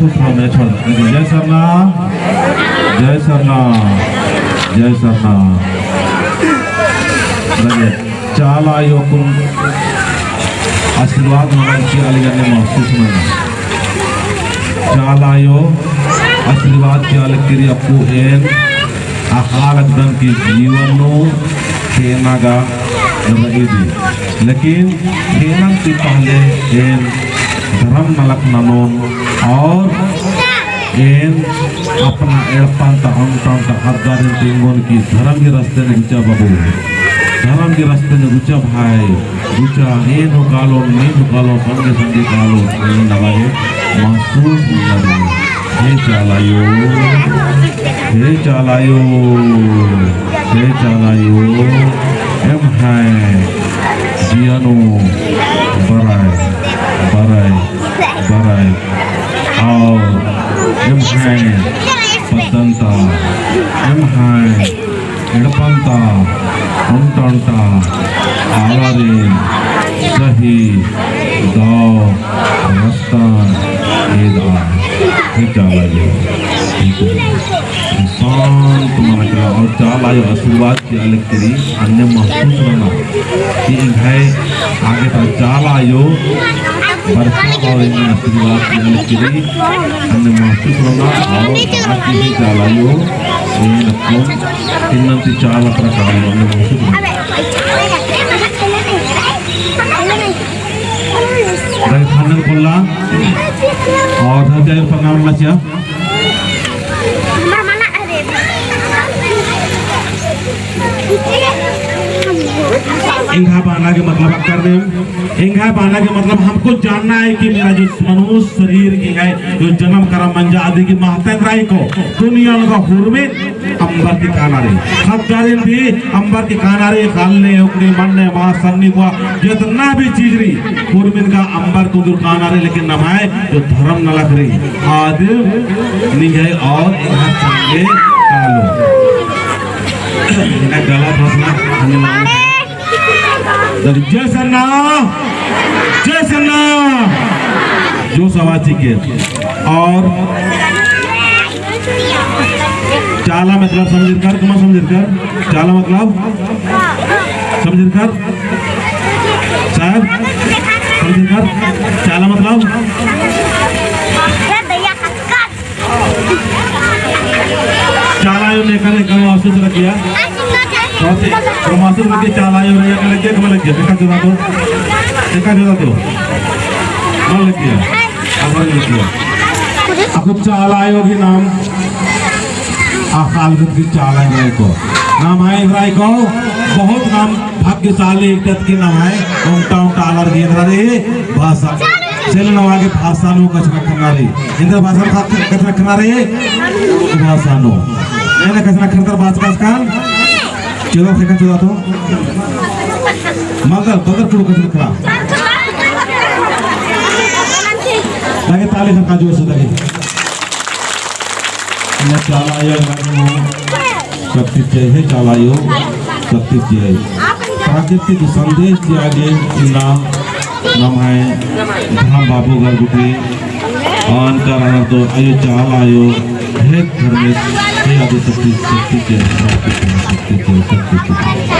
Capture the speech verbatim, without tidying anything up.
जय सरना, जय सरना, जय सरना। लगे चाला आयो कुन आशीर्वाद नना चिआ लगी अन्ने महसूस नना। चाला आयो आशीर्वाद चिआ लगी अक्कु एन अख़आ लगदन कि जीवन नू ख़ेना गा रई दी। लेकिन ख़ेनन ती पहले एन धरम नलख ननोन और एन अपना एड़पन ता ओन्टन ता ख़द्दारिन तिंगोन कि धरम ही रस्ते नू गुचा बाबू, धरम ही रस्ते नू गुचा भाई, गुचा एन हूँ कालोन, नीन हूँ कालोन, संगे संगे कालोन, एन नवा गे महसूस नना रई। हे चाला आयो, हे चाला आयो, हे चाला आयो, एम्है जिया नू बरय, बरय, बरय, और एम्है पद्दन ता, एम्है एड़पन ता, ओन्टन ता, आलारिन सही दव रस्ता एदा। हे चाला आयो, शांत मन करा और चाला आयो आशीर्वाद चिआ लगी रई, अन्ने महसूस नना कि एंग्है आगे ता चाला आयो बरखा और एंग्है आशीर्वाद चिआ लगी रई, अन्ने महसूस नना और बाकी हे चाला आयो, एन अक्कुन इन्नन ती चाला प्रकार अन्ने महसूस नना। दाई खानन कोल्ला और धरती आयो प्रणाम नना चिआ। एंग्है बअना के मतलब अक्कर ने, एंग्है बअना के मतलब हमको जानना है कि मेरा जो मनुष्य शरीर की है, जो जन्म करा मंजा अदी की महत्ता एन्दरा हिको, दुनिया नू गा हुरमिन अम्बर की काना रई। ख़द्दारिन भी अम्बर की काना रई, ख़ल्ल ने, उकनी, मन्न ने, मास, सन्नी, कुआ, जितना भी चीज रई, हुरमिन गा अम्बर कुन्दुर काना रई, लेकिन नम्है जो धरम नलख रई, आदिम निंग्है और एंग्है संगे कालो। इन्ना गला फंसना, धन्यवाद। जय सरना, जय सरना। जो सवा चिके। और चाला मतलब समझिरकर, कमा समझिरकर? चाला मतलब समझिरकर? साहब, समझिरकर? चाला मतलब? चाला आयो ने कने कने आशीष रखिया। तो आशीष रखिया, चाला आयो ने कने के कम लग गया, देखा जरा तो, देखा जरा तो। मल लग गया, अबर लग गया। अक्कु चाला आयो की नाम, आ साल की चाला आयो को नाम है, एन्दरा हिको, बहुत नाम भाग्यशाली एकटत की नम्है ओन्टा ओन्टा आलर गे एन्दरा रई भाषा। चल नवा गे भाषा नू कछनखरना रई। एन्दरा भाषा नू कछनखरना रई। भाषा नू। एन्ने कछनखरदर बाचका असकन। चोदा सेकंड चोदा तो। मगर, मगर कुँड़ुख़ कछनखरआ। ताकि ताली खरका जोर से ताकि। इन्ना चाला आयो शक्ति जय, हे चाला आयो शक्ति जय। प्राकृतिक संदेश चिआ गे इन्ना नम्है धरम बाबू गर गुटी आन कर रहा तो आयो चाला आयो, हे धर्मेश, हे आदि शक्ति, शक्ति जय, शक्ति जय, शक्ति जय, शक्ति जय।